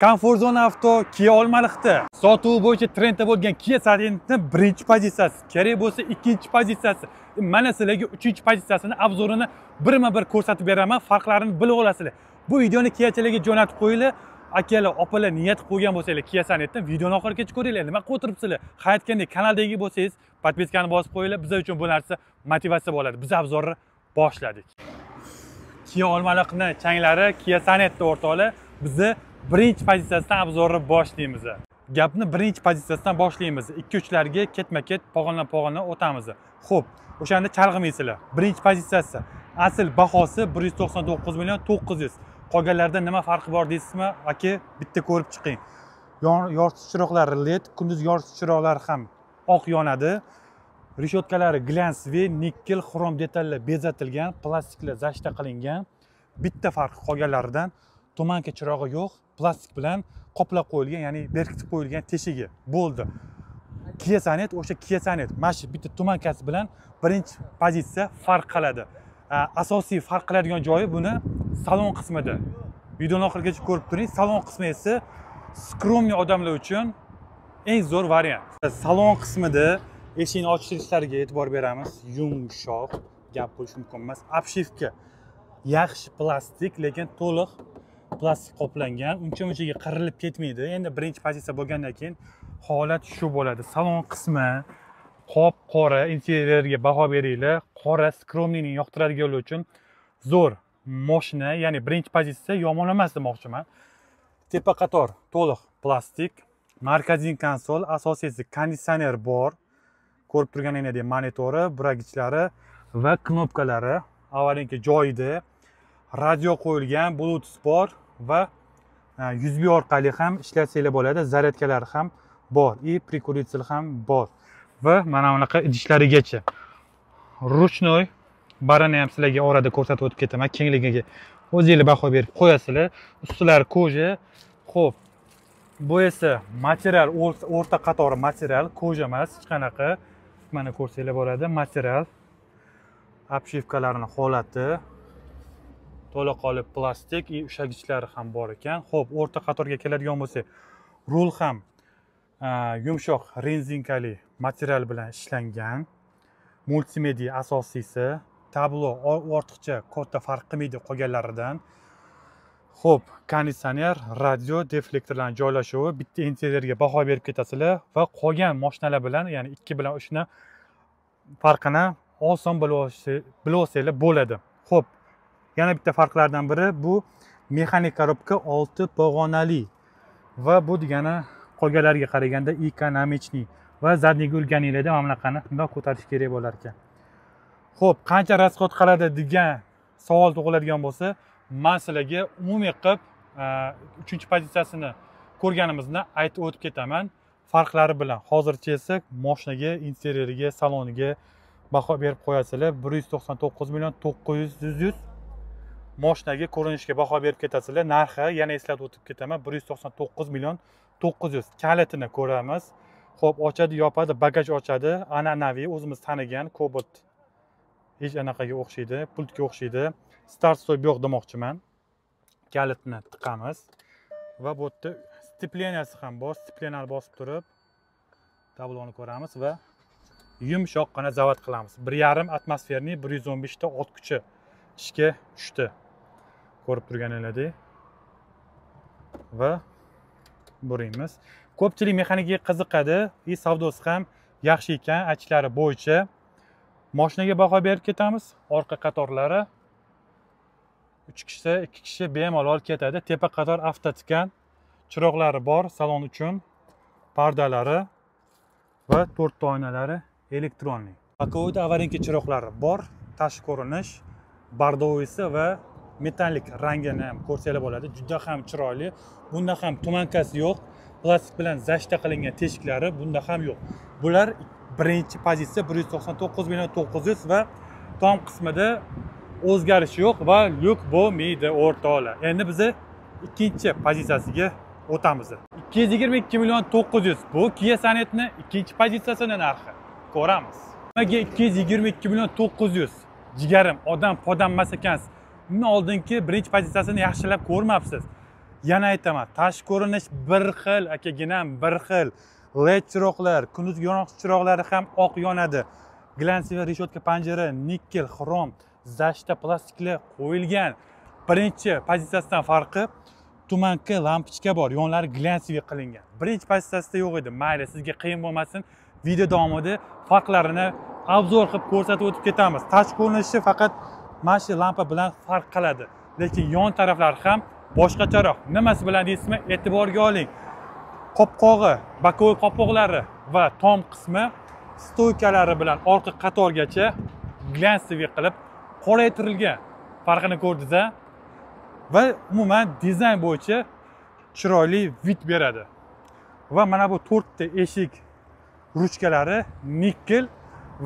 Comfort Zone Avto Kia Olmaliqda sotuv bo'yicha trendda bo'lgan Kia Sorentoni birinchi pozitsiyasi, kerak bo'lsa ikkinchi pozitsiyasi. Mana sizlarga uchinchi pozitsiyasini обзор ini birma-bir ko'rsatib beraman, farqlarini bilib olasizlar. Bu videoni Kiachilarga jo'natib qo'yinglar. Akalar, opalar niyat qilib qo'ygan bo'lsanglar Kia Sonetni videoni oxirigacha ko'ringlar. Nima qilib o'tiribsizlar? Hayotgandek kanaldagi bo'lsangiz, подписка ni bosib qo'yinglar. Bizlar uchun bu narsa motivatsiya bo'ladi. Biz обзор ni boshladik. Kia Olmaliqni changlari Kia Sonetni o'rtoqlar. Bizni birinchi pozitsiyasidan обзор ni boshlaymiz. Gapni birinchi pozitsiyasidan boshlaymiz. 2-3larga ketma-ket pog'ona-pog'ona o'tamiz. Xo'p, o'shanda chalg'imaysizlar. Birinchi pozitsiyasi asl bahosi 199 million 900. Qolganlarda nima farqi bor deysizmi? Aka, bitta ko'rib chiqing. Yoritish chiroqlari LED, kunduz yoritish chiroqlari ham oq yonadi. Reshotkalari glyansli, nikkel, xrom detallar bezatilgan, plastiklar zashta qilingan. Bitta farqi qolganlaridan tumanka chirog'i yo'q, plastik bilan qoplab qo'yilgan, ya'ni berkitib qo'yilgan teshigi bo'ldi. Kia Sonet o'sha Kia Sonet, mana shu bitta tumankasi bilan birinchi pozitsiya farq qiladi. Asosiy farq qiladigan joyi buni salon qismida. Videoni oxirigacha ko'rib turing. Salon qismi esa skromniy odamlar uchun eng zo'r variant. Salon qismida eshikni ochilishlariga e'tibor beramiz. Yumshoq, gap bo'lishi mumkin emas. Обшивка yaxshi plastik, lekin to'liq plastik qoplangan, uncha-munchaga qirilib ketmaydi. Endi birinchi pozitsiya bo'lgandan keyin holat shu bo'ladi. Salon qismi qop-qora, interyerga baho beringlar. Qora skromniyni yoqtiradiganlar uchun zo'r mashina, ya'ni birinchi pozitsiya yomon emas demoqchiman. Tepa qator to'liq plastik, markaziy konsol, asosiysi konditsioner bor. Ko'rib turganingizdek monitori, buragichlari va knopkalari avalinki joyida. Radio qo'yilgan, Bluetooth bor va USB orqali ham ishlatsanglar bo'ladi, zaryadkalari ham bor, и прикуриватель ham bor va mana bunaqa idishlarigacha. Ruchnoy barini ham sizlarga orada ko'rsatib o'tib ketaman, kengligiga o'zingizlar baho berib qo'yasizlar. Ustilari koja. Xo'p, bu esa material o'rta qatori material, koja emas hech qanaqa. Mana ko'rsanglar bo'ladi, material. Обшивkalarining holati to'la qolib plastik, и ushlagichlari ham bor ekan. Xo'p, o'rta qatorga keladigan bo'lsak, rul ham yumshoq rezinkali material bilan ishlangan. Multimedia asosiysi, tablo ortiqcha katta farq qilmaydi qolganlaridan. Xo'p, konditsioner, radio, deflektorlarning joylashuvi, bitta interyerga baho berib ketasizlar va qolgan mashinalar bilan, ya'ni 2 bilan 3 ni farqini oson bilib olsanglar bo'ladi. Xo'p, yana bitta farqlardan biri bu mexanik korobka 6 pog'onali va bu degani qolganlarga qaraganda ekonomichniy va zadniga urganinglarda mana bunaqani bundoq ko'tarish kerak bo'lar ekan. Xo'p, qancha rasxod qiladi degan savol tug'iladigan bo'lsa, men sizlarga umumiy qilib 3-pozitsiyasini ko'rganimizni aytib o'tib ketaman farqlari bilan. Hozircha esa mashinaga, interyeriga, saloniga baho berib qo'yasizlar. 199 million 900 mashinaga, ko'rinishga baho berib ketasizlar. Narxi yana eslatib o'tib ketaman, 199 million 900. Kalitini ko'ramiz. Xo'p, ochadi, yopadi, bagaj ochadi. An'anaviy o'zimiz tanigan Cobalt hech anaqaga o'xshaydi, pultga o'xshaydi. Start stop yo'q demoqchiman. Kalitni tiqamiz va bu yerda stepleniyasi ham bor. Stepleniyani bosib turib tabloni ko'ramiz va yumshoqqina zavod qilamiz. 1.5 atmosferniy 115 ta ot kuchi ishga tushdi. Ko'rib turganingizdek va buraymiz. Ko'pchilik mexanikaga qiziqadi, и savdosi ham yaxshi ekan aytishlari bo'yicha. Mashinaga baho berib ketamiz. Orqa qatorlari 3 kishi, 2 kishi bemalol ketadi. Tepa qator avtotikan, chiroqlari bor salon uchun, pardalari va 4 ta oynalari elektronli. Боковойda avarinki chiroqlari bor, tashqi ko'rinish, bordovisi va metallik rangini ham ko'rsanglar bo'ladi. Juda ham chiroyli. Bunda ham tumankasi yo'q, plastik bilan zashta qilingan teshiklari bunda ham yo'q. Bular birinchi pozitsiya 199 million 900 va tom qismida o'zgarish yo'q va lyuk bo'lmaydi o'rtoqlar. Endi biz ikkinchi pozitsiyasiga o'tamiz. 222 million 900 bu Kia Sonetni ikkinchi pozitsiyasini narxi. Ko'ramiz. Nimaga 222 million 900? Jigarim, odam podam emas ekansiz. Undan oldingi birinchi pozitsiyasini yaxshilab ko'rmabsiz. Yana aytaman, tashqi ko'rinish bir xil, akaginam, bir xil. LED chiroqlar, kunduzgi yonib chiroqlari ham oq yonadi. Глянцевый решетка panjara, никель, xrom, защита plastiklar qo'yilgan. Birinchi pozitsiyasidan farqi туманка lampochka bor, yonlari глянцевый qilingan. Birinchi pozitsiyasida yo'q edi. Mayli, sizga qiyin bo'lmasin, video davomida farqlarini обзор qilib ko'rsatib o'tib ketamiz. Tashqi ko'rinishi faqat mana shu lampa bilan farq qiladi, lekin yon taraflari ham boshqacharoq. Nimasi bilan deysizmi? E'tiborga oling. Qopqog'i, боковой qopqoqlari va tom qismi стойка lari bilan orqa qatorgacha глянцевый qilib qoraytirilgan. Farqini ko'rdingiz-a? Va umuman dizayn bo'yicha chiroyli вид beradi. Va mana bu to'rtta eshik ruchkalari никель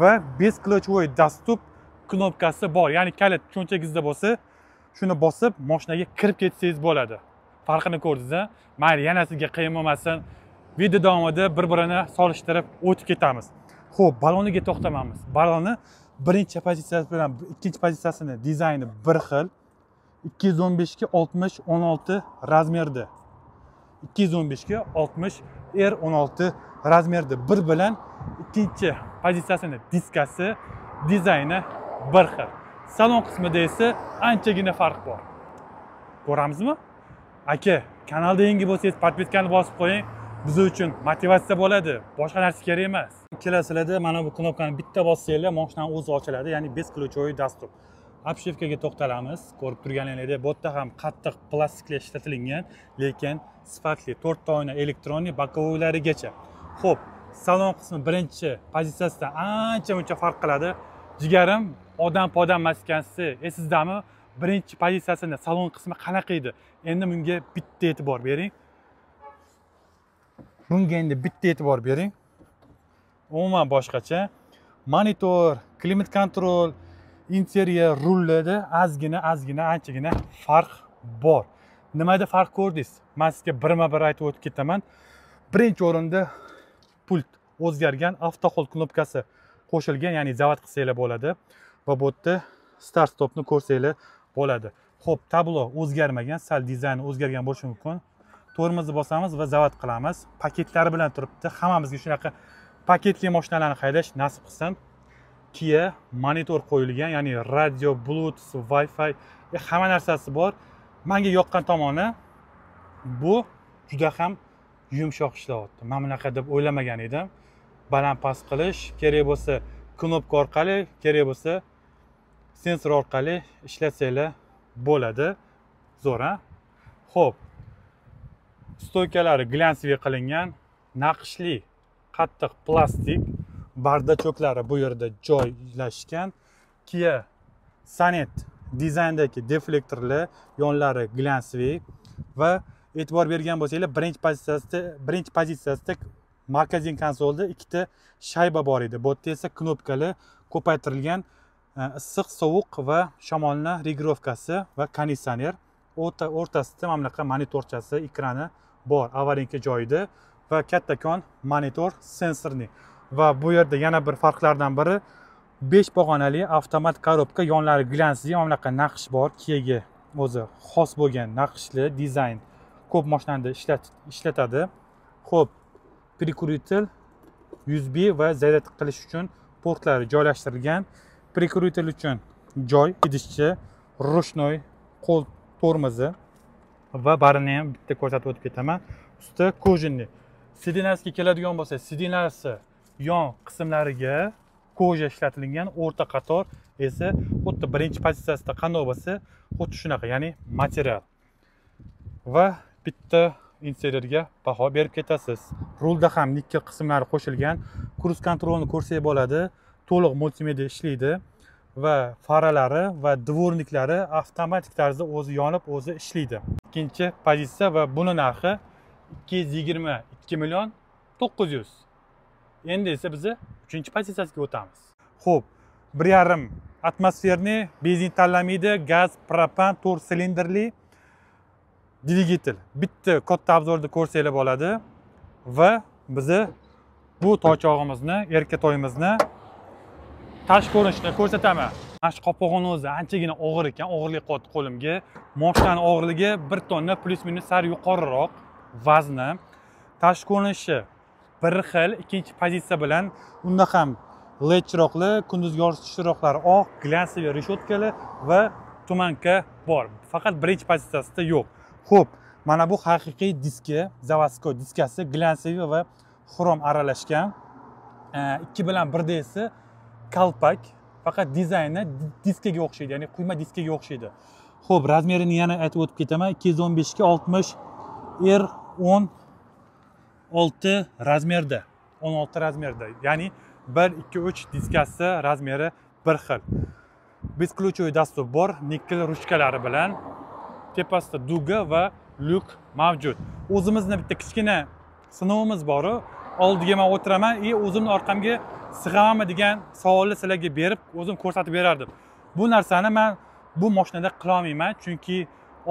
va бесключевой доступ knopkasi bor. Ya'ni kalit cho'ntagingizda bo'lsa, shuni bosib mashinaga kirib ketsangiz bo'ladi. Farqini ko'rdingiz-a? Mayli, yana sizga qiyin bo'lmasin. Video davomida bir-birini solishtirib o'tib ketamiz. Xo'p, baloniga to'xtamamiz. Baloni birinchi pozitsiyasi bilan ikkinchi pozitsiyasini dizayni bir xil. 215 ga 60 16 размер da. 215 ga 60 R 16 размер da bir bilan ikkinchi pozitsiyasini diskasi dizayni bir xil. Salon qismida esa anchagina farq bor. Ko'ramizmi? Aka, kanalda yangi bo'lsangiz, подписка ni bosib qo'ying. Biz uchun motivatsiya bo'ladi. Boshqa narsa kerak emas. Kelasizlarda mana bu knopkani bitta bossanglar, mashinani o'zi ochiladi, ya'ni бесключевой доступ. Обшивка ga to'xtalamiz. Ko'rib turganingizdek, bu yerda ham qattiq plastiklar ishlatilgan, lekin sifatli. To'rtta oyna электронный, боковой larigacha. Xo'p, salon qismi birinchi pozitsiyasidan ancha muncha farq qiladi. Jigarim, odam podam maskansi, esizdami? Birinchi pozitsiyasini salon qismi qanaqa edi? Endi bunga bitta e'tibor bering. Bunga endi bitta e'tibor bering. Umuman boshqacha. Monitor, климат-контроль, interyer, rullarda ozgina ozgina anchagina farq bor. Nimada farq ko'rdingiz? Men sizga birma-bir aytib o'tib ketaman. Birinchi o'rinda pult o'zgargan, авто hold knopkasi qo'shilgan, ya'ni zavod qilsanglar bo'ladi va bu yerda start stopni ko'rsanglar bo'ladi. Xo'p, tablo o'zgarmagan, sal dizayni o'zgargan bo'lishi mumkin. Tormozni bosamiz va zavod qilamiz. Paketlari bilan turibdi. Hammamizga shunaqa paketli mashinalarni haydash nasib qilsin. Kia monitor qo'yilgan, ya'ni radio, Bluetooth, Wi-Fi hamma narsasi bor. Menga yoqqan tomoni bu juda ham yumshoq ishlayapti. Men bunaqa deb o'ylamagan edim. Baland past qilish kerak bo'lsa knopka orqali, kerak bo'lsa sensor orqali ishlatsanglar bo'ladi. Zo'r, ha? Xo'p. Стойка lari глянцевый qilingan, naqshli qattiq plastik, бардачок lari bu yerda joylashgan. Kia Sonet dizayndagi deflektorlar, yonlari глянцевый va e'tibor bergan bo'lsanglar, birinchi pozitsiyasida markaziy konsolda ikkita shayba bor edi. Bu yerda esa knopkali ko'paytirilgan issiq, sovuq va shamolni регулировка si va konditsioner. O'rtasida mana bunaqa monitorchasi, ekrani bor, аварийка joyida va kattakon monitor сенсорный. Va bu yerda yana bir farqlardan biri 5 pog'onali avtomat коробка, yonlari глянцевый, mana bunaqa naqsh bor, Kiaga o'zi xos bo'lgan naqshli dizayn ko'p mashinada ishlatadi. Xo'p, прикуриватель, USB va zaryad qilish uchun portlari joylashtirilgan. Прикуриватель uchun joy, idishchi, ручной qo'l tormozi va barini ham bitta ko'rsatib o'tib ketaman. Usti кожаный. Сиденья siga keladigan bo'lsa, сиденья si yon qismlariga кожа ishlatilgan, o'rta qator esa xuddi birinchi pozitsiyasida qanday bo'lsa, xuddi shunaqa, ya'ni material. Va bitta interyerga baho berib ketasiz. Rulda ham никель qismlari qo'shilgan. Круиз-контроль ni ko'rsak bo'ladi. To'liq multimedia ishlaydi va faralari va дворник lari avtomatik tarzda o'zi yonib, o'zi ishlaydi. Ikkinchi pozitsiya va buni narxi 222 million 900. Endi esa biz uchinchi pozitsiyasiga o'tamiz. Xo'p, 1,5 атмосферный, benzin tanlamaydi, gaz, propan, 4 silindrli dvigatel. Bitta katta обзор da ko'rsanglar bo'ladi va bizni bu toychog'imizni, erkatoyimizni tashqi ko'rinishini ko'rsataman. Mana shu qopqog'ini o'zi anchagina og'ir ekan, og'irlik qilyapti qo'limga. Moshinani og'irligi 1 tonna плюс-минус sal yuqoriroq vazni. Tashqi ko'rinishi bir xil, ikkinchi pozitsiya bilan unda ham LED chiroqli, kunduzgi yoritish chiroqlari oq, глянцевый reshotkali va туманка bor. Faqat birinchi pozitsiyasida yo'q. Xo'p, mana bu haqiqiy diski, заводской diskasi, глянцевый va xrom aralashgan. 2 bilan 1 esa kalpak, faqat dizayni diskaga o'xshaydi, ya'ni quyma diskaga o'xshaydi. Xo'p, razmerini yana aytib o'tib ketaman. 215 ga 60 R 16 razmerda. 16 razmerda. Ya'ni 1 2 3 diskasi razmeri bir xil. Бесключевой доступ bor, nikkel ruchkalari bilan. Tepasida дуга va lyuk mavjud. O'zimizni bitta kichkina sinovimiz bor. Oldiga men o'tiraman, o'zimni orqamga sig'amanmi degan savolni sizlarga berib, o'zim ko'rsatib berardim. Bu narsani men bu mashinada qila olmayman, chunki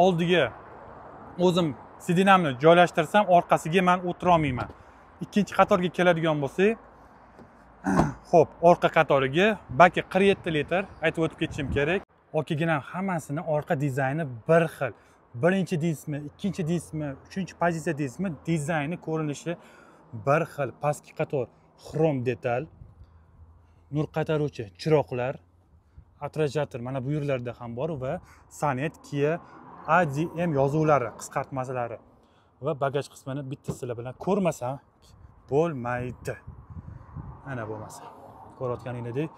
oldiga o'zim sidinamni joylashtirsam, orqasiga men o'tira olmayman. Ikkinchi qatorga keladigan bo'lsak, xo'p, orqa qatoriga baki 47 litr aytib o'tib ketishim kerak. Okigina hammasini orqa dizayni bir xil. Birinchi diskmi, ikkinchi diskmi, uchinchi pozitsiya diskmi, dizayni ko'rinishi bir xil. Pastki qator xrom detal, nur qaytaruvchi chiroqlar, отражатель mana bu yerlarda ham bor va Sonet, Kia, ADM yozuvlari, qisqartmalari va bagaj qismini bitta sizlar bilan ko'rmasam bo'lmaydi. Ana bo'lmasa. Ko'rayotganingizdek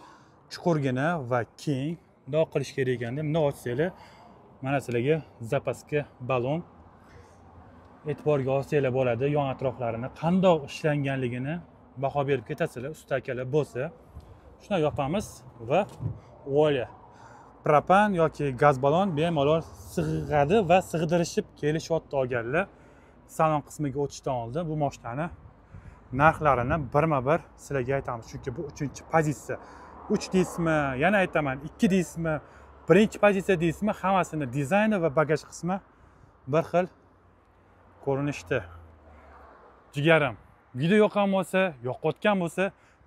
chuqurgina va keng. Bundoq qilish kerak ekanda, bundoq ochsanglar mana sizlarga zapaska balon e'tiborga olsanglar bo'ladi. Yon atroflarini qandoq ishlanganligini baho berib ketasizlar, usta akalar bo'lsa. Shuni yopamiz va voila. Propan yoki gaz balon bemalol sig'adi va sig'dirishib kelishyapti olganlar. Salon qismiga o'tishdan oldin bu mashinani narxlarini birma-bir sizlarga aytamiz, chunki bu 3-pozitsiya. 3 diskmi, yana aytaman, 2 diskmi, birinchi pozitsiya diskmi, hammasini dizayni va bagaj qismi bir xil ko'rinishda. Jigarim, video yoqqan bo'lsa, yoqayotgan bo'lsa,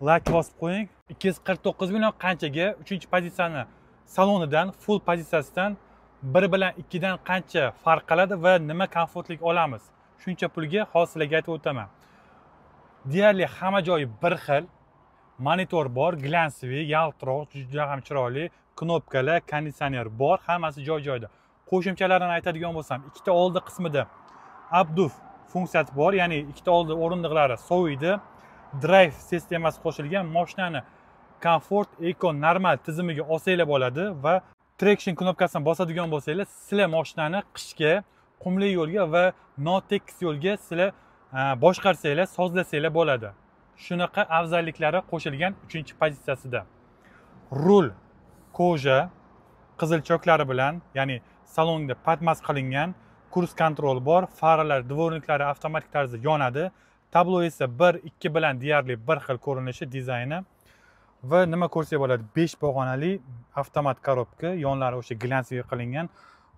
like bosib qo'ying. 249 million qanchaga 3-pozitsiyani salonidan, full pozitsiyasidan 1 bilan 2 dan qancha farq qiladi va nima komfortlik olamiz? Shuncha pulga hozir sizlarga aytib o'taman. Deyarli hamma joyi bir xil. Monitor bor, глянцевый, yaltiroq, juda ham chiroyli, knopkalar, konditsioner bor, hammasi joy-joyida. Qo'shimchalarini aytadigan bo'lsam, ikkita oldi qismida обдув funksiyasi bor, ya'ni ikkita oldi o'rindiqlari soviydi. Drive sistemasi qo'shilgan, mashinani komfort, eko, normal tizimiga olsanglar bo'ladi va traction knopkasini bosadigan bo'lsanglar, sizlar mashinani qishga, qumli yo'lga va notekis yo'lga sizlar boshqarsanglar, sozlasanglar bo'ladi. Shunaqa afzalliklari qo'shilgan 3-pozitsiyasida. Rul koja qizil choklari bilan, ya'ni salonda patmas qilingan, kurs kontrol bor, faralar, dvorniklari avtomatik tarzda yonadi. Tablo esa 1, 2 bilan deyarli bir xil ko'rinishi, dizayni. Va nima ko'rsak bo'ladi? 5 pog'onali avtomat korobka, yonlari o'sha глянцевый qilingan,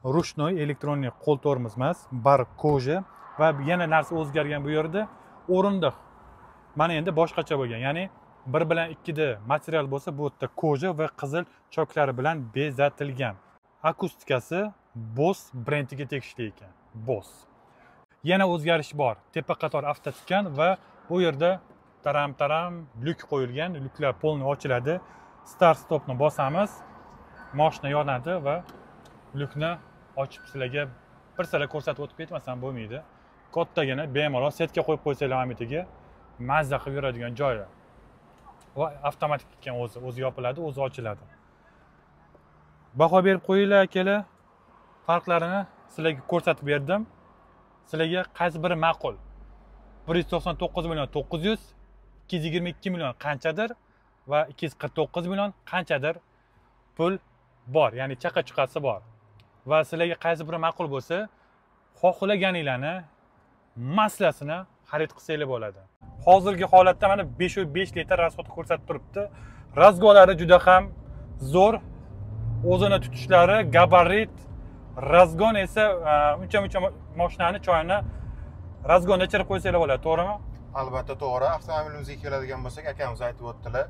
ручной elektronli qo'l tormoz emas, bar koja va yana narsa o'zgargan bu yerda o'rindiq. Mana endi boshqacha bo'lgan, ya'ni 1 bilan 2 da material bo'lsa, bu yerda koja va qizil choklari bilan bezatilgan. Akustikasi Bose brendiga tegishli ekan. Bose. Yana o'zgarish bor. Tepa qator avtotikan va bu yerda taram-taram lyuk qo'yilgan, lyuklar polni ochiladi. Start stopni bosamiz, mashina yonadi va lyukni ochib sizlarga bir sala ko'rsatib o'tib ketmasam bo'lmaydi. Kattagina bemalol setka qo'yib qo'ysanglar amitiga mazza qilib yuradigan joyi. Va avtomatik ekan, o'zi yopiladi, o'zi ochiladi. Baho berib qo'yinglar akalar. Farqlarini sizlarga ko'rsatib berdim. Sizlarga qaysi biri ma'qul? 199 million 900, 222 million qanchadir va 249 million qanchadir pul bor, ya'ni chaqa-chuqasi bor. Va sizlarga qaysi biri ma'qul bo'lsa, xohlaganinglarni maslasini xarid qilsanglar bo'ladi. Hozirgi holatda mana 5.5 litr rasxod ko'rsatib turibdi. Razgonlari juda ham zo'r, o'zini tutishlari, gabarit, razgon esa uncha-muncha mashinani choyini razgonda ichirib qo'ysanglar bo'ladi, to'g'rimi? Albatta to'g'ri. Avtomobilimizga keladigan bo'lsak, akamiz aytib o'tdilar.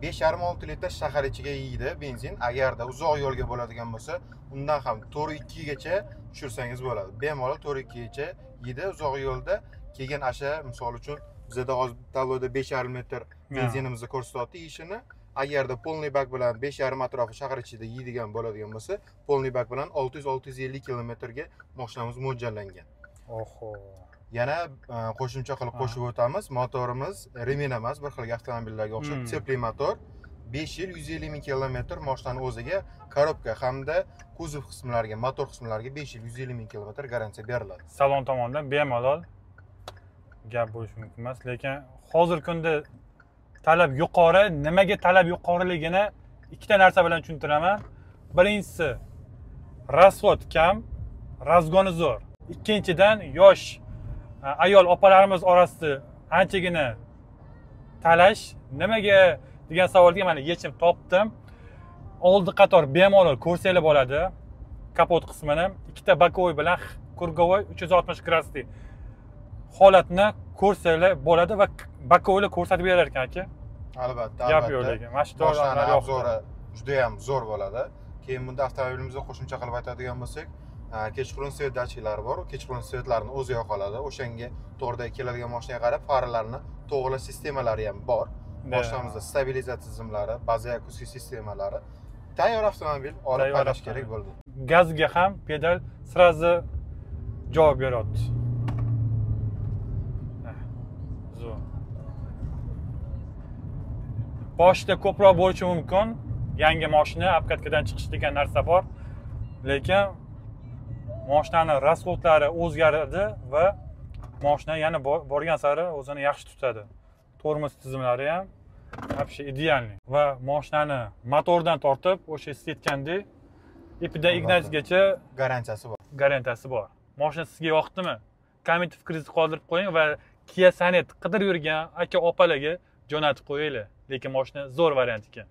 5,5-6 litr shahar ichiga yeydi benzin. Agarda uzoq yo'lga bo'ladigan bo'lsa, undan ham 4,2 gacha tushirsangiz bo'ladi. Bemalol 4,2 gacha yeydi uzoq yo'lda. Keyin asha, misol uchun, bizada hozir tabloda 5,5 litr benzinimizni ko'rsatyapti yeyishini. Agarda полный bak bilan 5,5 atrofi shahar ichida yeydigan bo'ladigan bo'lsa, полный bak bilan 600-650 kilometrga mashinamiz mo'ljallangan. Oho. Yana qo'shimcha qilib qo'shib o'tamiz, motorimiz ремень emas, bir xil avtomobillarga o'xshab цепь li motor. 5 yil 150 ming kilometr mashinani o'ziga, коробка hamda kuzov qismlariga, motor qismlariga 5 yil 150 ming kilometr garantiya beriladi. Salon tomonidan bemalol gap bo'lishi mumkin emas, lekin hozirgi kunda talab yuqori. Nimaga talab yuqoriligini ikkita narsa bilan tushuntiraman. Birinchisi, расход kam, разгон i zo'r. Ikkinchidan, yosh ayol opalarimiz orasida anchagina talash. Nimaga degan savolga mana yechim topdim. Oldi qator bemalol ko'rsanglar bo'ladi. Kapot qismini ikkita боковой bilan круговой 360 gradusli holatni ko'rsanglar bo'ladi va боковой lar ko'rsatib berar ekan, aka. Albatta, Gap yo'q, albatta. lekin mana shu Mashinani tomonlar yoqdi. Обзор i juda ham zo'r bo'ladi. Keyin bunda avtomobilimizda qo'shimcha qilib aytadigan bo'lsak, kechqurun свет datchiklari bor. Kechqurun свет larni o'zi yoqoladi. O'shanga to'g'rida keladigan mashinaga qarab faralarni to'g'rilash sistemalari ham bor. Mashinamizda stabilizatsiya tizimlari, baza akustik sistemalari. Tayyor avtomobil olib Tayyor haydash kerak avtomobil. Bo'ldi. Gazga ham pedal сразу javob beryapti. Zo'r. Boshida ko'proq bo'lishi mumkin. Yangi mashina, обкатка dan chiqish degan narsa bor. Lekin mashinani расход lari o'zgaradi va mashina yana borgan sari o'zini yaxshi tutadi. Tormoz tizimlari ham вообще идеальный va mashinani motordan tortib, o'sha siz aytgandek, ipidan ignasigacha Garantiyasi bor. Garantiyasi bor. Mashina sizga yoqdimi? Komment fikringizni qoldirib qo'ying va Kia Sonet qidirib yurgan aka opalarga jo'natib qo'yinglar. Lekin mashina zo'r variant ekan.